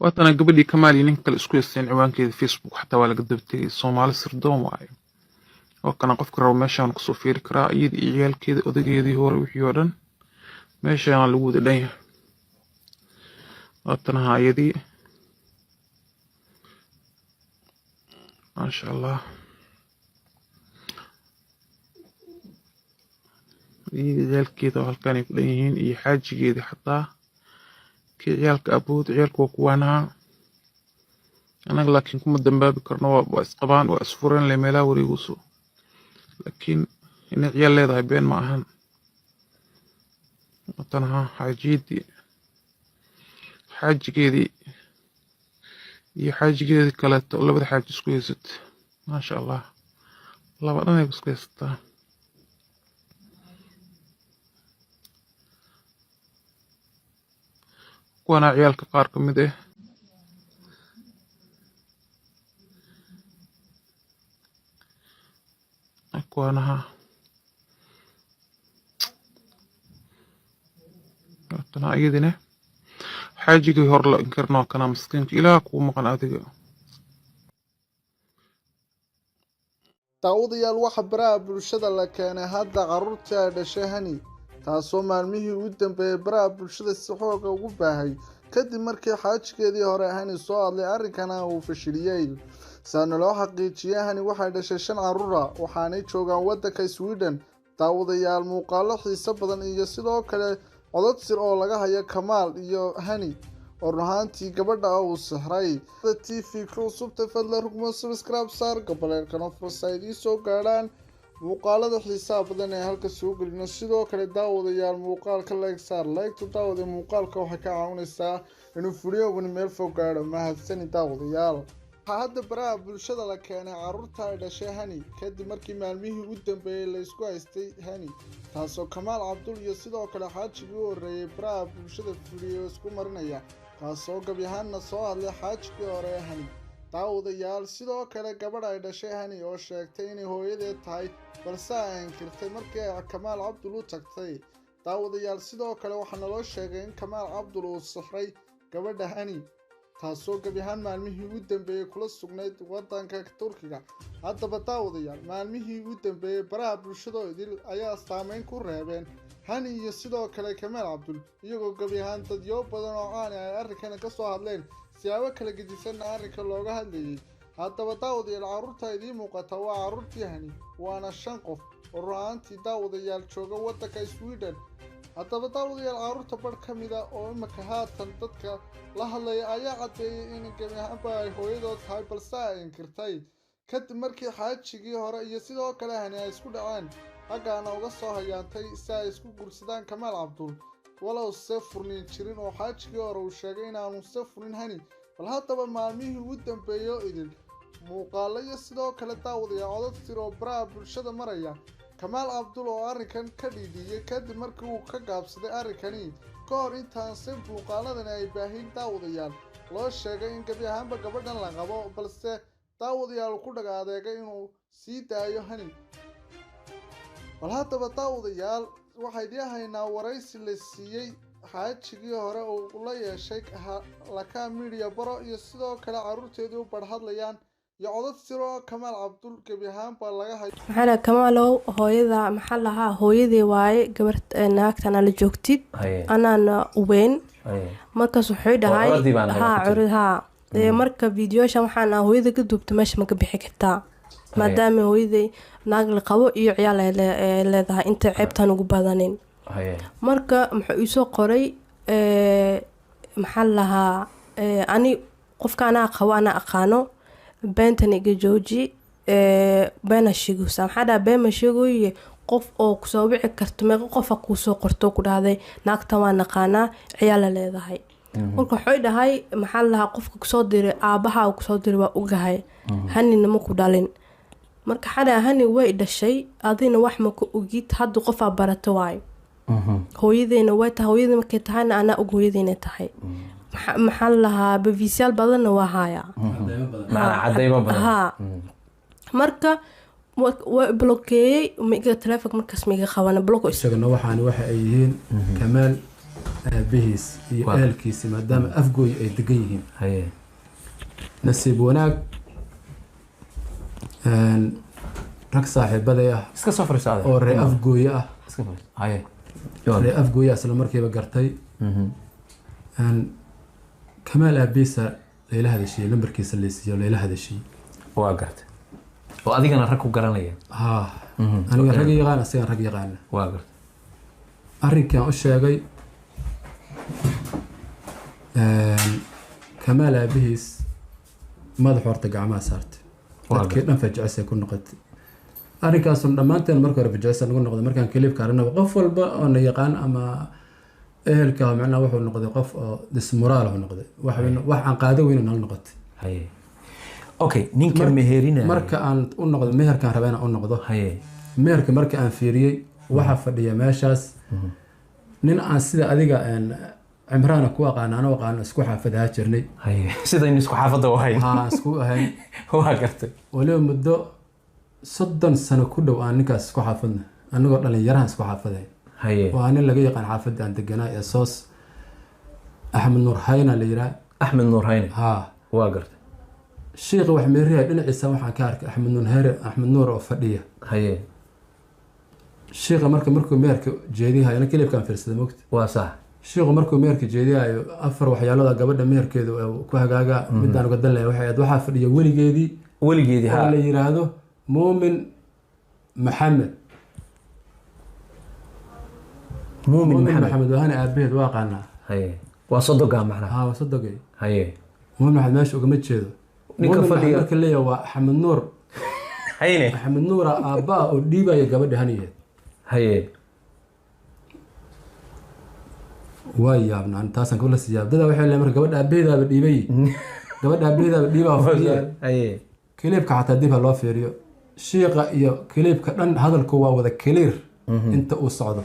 Waatana gabadhii Kamaal iyo ninka kale isku haysteen ciwaankeeda Facebook, xataa waa laga daba tegay. Soomaali sirdoon waayo. Oo kana qofka rabo meeshaan kusoo fiiri karaa, iyada iyo ciyaalkeeda, odageedii hore, wixii oo dhan meeshaana lagu wada dhan yahay. Waatana iyadii, maasha Allah, iyada ciyaalkeeda oo halkaan ay ku dhan yihiin iyo xaajigeedii, xataa kii ciyaalka abood. Ciyaalka waa kuwaanaha anaga, laakiin kuma dambaabi karno. Waa isqabaan, waa isfureen le meelaha wareeguso, laakiin inay ciyaal leedahay been ma ahan. Waatanaha xaajiyadii, xaajigeedii iyo xaajigeedii kaleeto, labada xaaji isku haysat. Maasha Allah, laba dhan ay isku haysataa. Kuwana ciyaalka qaar ka mid ah. Kuwanaha waatana iyadina xaajigii hor la inkirnoo kana maskiinka ilaah kuu maqan adiga. Daawadayaal, waxa baraha bulshada la keenay hadda carruurtii ay dhashay Hani, taasoo maalmihii u dambeeyey baraha bulshada si xooga ugu baahay kadib markii xaajigeedii hore Hani soo hadlay, arrinkana uu fashiliyey. Saana loo xaqiijiyey, Hani waxay dhashay 5 carruura, waxaanay joogaan waddanka Sweden. Daawadayaal, muuqaalo xiiso badan iyo sidoo kale codod sir oo laga hayo Kamaal iyo Hani oo run ahaantii gabadha uu sixray. TV ku cusubta, fadlan rugmo subscribe saar, gabaleelkana fursa idiin soo gaadhaan muuqaalada xiisaha badan ee halka soo gelino. Sidoo kale daawadayaal, muuqaalka like saar, like-tu daawada muuqaalka waxay ka caawinaysaa inuu furiyogani meel fog gaadho. Mahadsani daawadayaal. Waxaa hadda baraha bulshada la keenay carruurta ay dhashay Hani kadib markii maalmihii u dambeeyey la isku haystay Hani, taasoo Kamaal Cabdul iyo sidoo kale xaajigii u horreeyey baraha bulshada fuliyey oo isku marinaya, kaasoo gabi ahaanna soo hadlay xaajigii hore ee Hani. Daawadayaal, sidoo kale gabadh ay dhashay Hani oo sheegtay inay hooyadeed tahay, balse ay inkirtay markii ay Kamaal Cabdul u tagtay. Daawadayaal, sidoo kale waxaa naloo sheegay in Kamaal Cabdul uu sixray gabadha Hani, taasoo gebi ahaan maalmihii u dambeeyey kula sugnayd waddanka Turkiga. Haddaba daawadayaal, maalmihii u dambeeyey baraha bulshadoo idil ayaa saameyn ku reebeen Hani iyo sidoo kale Kamaal Cabdul, iyagoo gebi ahaan dadyo badan oo caani ay arrinkana ka soo hadleen, siyaabo kala gedisanna arrinka looga hadlayay. Haddaba daawadayaal, carruurta idiin muuqata waa carruurtii Hani, waana 5 qof oo run ahaantii daawadayaal jooga waddanka Sweden. Haddaba daawadayaal, carruurta barh ka mida oo imika haatan dadka la hadlaya ayaa caddeeyey in gebi ahaanba ay hooyadood tahay, balse ay inkirtay kadib markii xaajigii hore iyo sidoo kale Hani ay isku dhaceen, xaggaana uga soo hayaantay si ay isku guursadaan Kamaal Cabdul, walow se furnin jirin oo xaajigii hore uu sheegay inaanu se furin Hani. Bal haddaba maalmihii ugu dambeeyey oo idil muuqaalo iyo sidoo kale daawadayaal codod sir oo baraha bulshada maraya Kamaal Cabdul oo arrinkan ka dhiidhiiyey kadib markii uu ka gaabsaday arrinkani ka hor intaan se muuqaaladani ay baahin. Daawadayaal, loo sheegay in gebi ahaanba gabadhan la qabo, balse daawadayaal ku dhaga adeegay inuu sii daayo Hani. Bal haddaba daawadayaal, waxaa idiin haynaa waraysi la siiyey xaajigii hore uu la yeeshay Laka Media Baro iyo sidoo kale carruurteedii u barhadlayaan iyo codod siro Kamaal Cabdul gebi ahaanba laga hayo. Maxaa dhahay Kamaalow, hooyada maxaa lahaa, hooyadii waaye gabar naagtan ala joogtid, anaana weyn. Markaas wuxuu dhahay curadii baan ahay haa ku tiri. Curad haa. Marka videoshan waxaan ah hooyada ka duubta meesha ma ka bixi kartaa, maadaama hooyaday naag la qabo iyo ciyaal ay leedahay, inta ceebtan ugu badanin. Marka muxuu iisoo qoray, maxaa la lahaa, ani qofka anaa qabo, anaa aqaano, beentan iga jooji, beena sheegaysaa. Maxaa dhaha, been ma sheegoye, qof oo kusoo wici karto meeqa qofa kuusoo qorto ku dhahday naagtan waa naqaanaa, ciyaala leedahay. Marka waxay dhahay, maxaa la lahaa, qofka kusoo diray aabaha uu kusoo diray waa ogahay, Hanina ma ku dhalin. Marka waxaa dhahay, Hani way dhashay, adina wax ma ka ogid, hadda qofaa barato waayo, hooyadeyna way tahay. Hooyada markay tahayna anaa og hooyadeyna tahay. Maxaa la lahaa, bafiisyaal badanna waa hayaa. Macnaa cadaymo badan. Haa. Marka waa blokeeyey, ma iga taleefonka markaas ma iga qabana block isagana waxaani waxa ay yihiin Kamaal. Aabihiis iyo ehelkiisi, maadaama Afgooy ay degan yihiin. Nasiib wanaag, rag saaxiibaday ah Iska soo fariiso adeer. oo ree Afgooye ah, Iska fariiso. Haye. ree Afgooye isla markiiba gartay. Kamaal aabihiisa layla hadashiyey, lambarkiisa laysiiyo, layla hadashiyey. Waa gartay, oo adigana rag ku garanaya. Haa, aniga rag yaqaan, asigaan rag yaqaana. Waa gartay. Arrinkaan u sheegay Kamaal aabihiis, madax horta gacmaha saartay. Dadkii dhan fajicisa ku noqotay arrinkaasun. Dhammaanteen marka hore fajicisa nagu noqday markaan clipka aragnaba. Qof walba oo na yaqaan ama ehelka, macnaha wuxuu noqday qof oo dismoral u noqday, wax aan qaado weynin nala noqotay. Haye, okay, ninka meherinaya. Marka aan u noqdo meherkaan raba inaan u noqdo, meherka marka aan fiiriyey, waxaa fadhiya meeshaas nin aan sida adiga Cimraana ku aqaana, ana aqaano, isku xaafad ahaa jirnay. Haye, sidaynu isku xaafadda u ahayn. Haa, isku ahayn. Waa gartay. Waliba muddo 30 sano ku dhow aan ninkaas isku xaafadna, anagoo dhalinyarahan isku xaafadayn. Waa nin laga yaqaan xaafadda aan deganaa ee Soos, Axmed Nuur Hayna la yiraa. Axmed Nuur Hayne. Haa. Waa gartay. Shiiqa wax meerihay dhinaciisa waxaan ka arkay Axmed Nuur Hayre, Axmed Nuur oo fadhiya. Shiiqa marka markuu meherka jeedihayo, ana clipkaan fiirsaday, mogta. Waa sax. Shiiqu markuu meherka jeedihayo, afar waxyaalada gabadha meherkeedu ku hagaaga midaan uga dan lahay waxay ahayd, waxaa fadhiya weligeedii. Weligeedii. Oo la yiraahdo Muumin Maxamed. Muumin Muumin Maxamed. Maxamed waana aabaheed, waa aqaanaa. Haye, waa sodogaa macnaha. Haa, waa sodogay. Muumin Maxamed meesha ugama jeedo. Ninka Muumin fadhiya- Maxamed marka leeyahay waa Axmed Nuur. Hayne. Axmed Nuura aabbaa oo dhiibaya gabadha haniyeed. Waa yaabnaan, taasaan kula sii yaab. Dadaa waxay leeyihin marka gabadha aabaheedaaba dhiibay, gabadha aabaheedaaba dhiibaa fadhiya. Clipka xataa dib ha loo fiiriyo, shiiqa iyo clipka dhan hadalku waa wada clear inta uu socdo.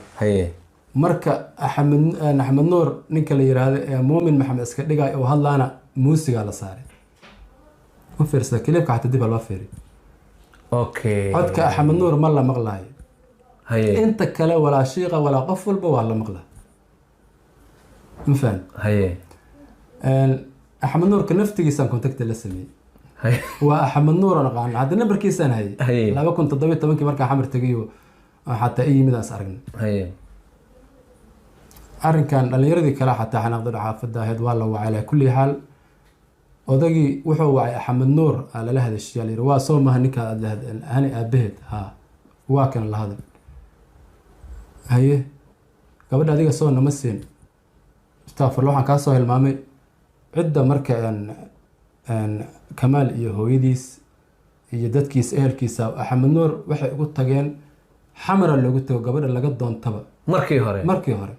Marka Axmed Nuur ninka la yiraahdo ee Muumin Maxamed iska dhigay oo hadlaana, muusigaa la saaray. U fiirsada clipka, xataa dib ha loo fiiriyo. Codka Axmed Nuur ma la maqlaayo. Inta kale, walaa shiiqa walaa qof walba, waa la maqlaa, ma fahan? Axmed Nuurka naftigiisaan contact la sameeyey. Waa Axmed Nuur aan aqaana, hadda nambarkiisaan hayay. 2017-kii markaan Xamar tegayo oo xataa i yimid aan is aragnay. Arrinkan dhallinyaradii kale xataa xanaaqda xaafadda ahayd waa la wacay. Alaa kulli xaal, odagii wuxuu wacay Axmed Nuur, aa lala hadashiyaa, la yidhi waa soo maha ninka aad la hani aabaheed? Haa, waa kan, la hadal. Haye, gabadha adiga soo nama siin. Astafurla, waxaan kaa soo hilmaamay cidda marka Kamaal iyo hooyadiis iyo dadkiisa ehelkiisa Axmed Nuur waxay ugu tageen Xamara, loogu tago gabadha laga doontaba. Markii hore. Markii hore.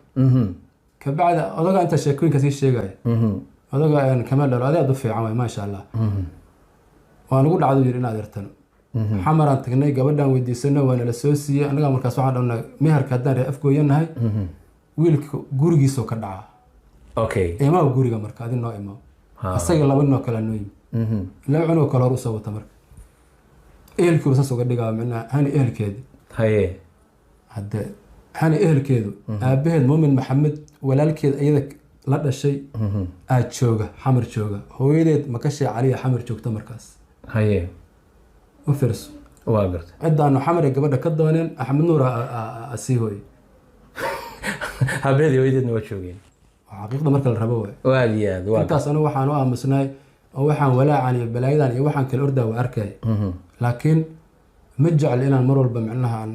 Kabacdi odaga inta sheekooyinka sii sheegaya, odaga Kamaal dhalo aad u fiican waay, maasha Allah. Waa nagu dhacdo, yiri, inaad irtano. Xamaraan tagnay, gabadhaan weydiisano, waa nala soo siiyey. Annagaa markaas waxaan dhanaa meherka haddaan reer Afgooyanahay, wiilka gurigiisoo ka dhacaa. Imaa guriga marka adi noo imaa. Asaga laba ninoo kale noo yimi, laba cunugoo kale hor usoo wata. Marka ehelkiiba saas uga dhigaa, micnaha hani ehelkeedi. Hadde hani ehelkeedu, aabaheed Muumin Maxamed, walaalkeed iyada la dhashay aad jooga, Xamar jooga, hooyadeed Makashee Caliya Xamar joogta markaas. U fiirso. Waa gartay. Ciddaanu Xamar ee gabadha ka dooneen, Axmed Nuur sii hooye. Habeedii hooyadeedna waa joogeen. Waa xaqiiqda marka la rabo waay. Waad iyo aad waa. Intaas anigu waxaan u aamusnay oo waxaan walaacan iyo balaayadan iyo waxaan kala ordaa waa arkay, laakiin ma jecel inaan mar walba micnaha aan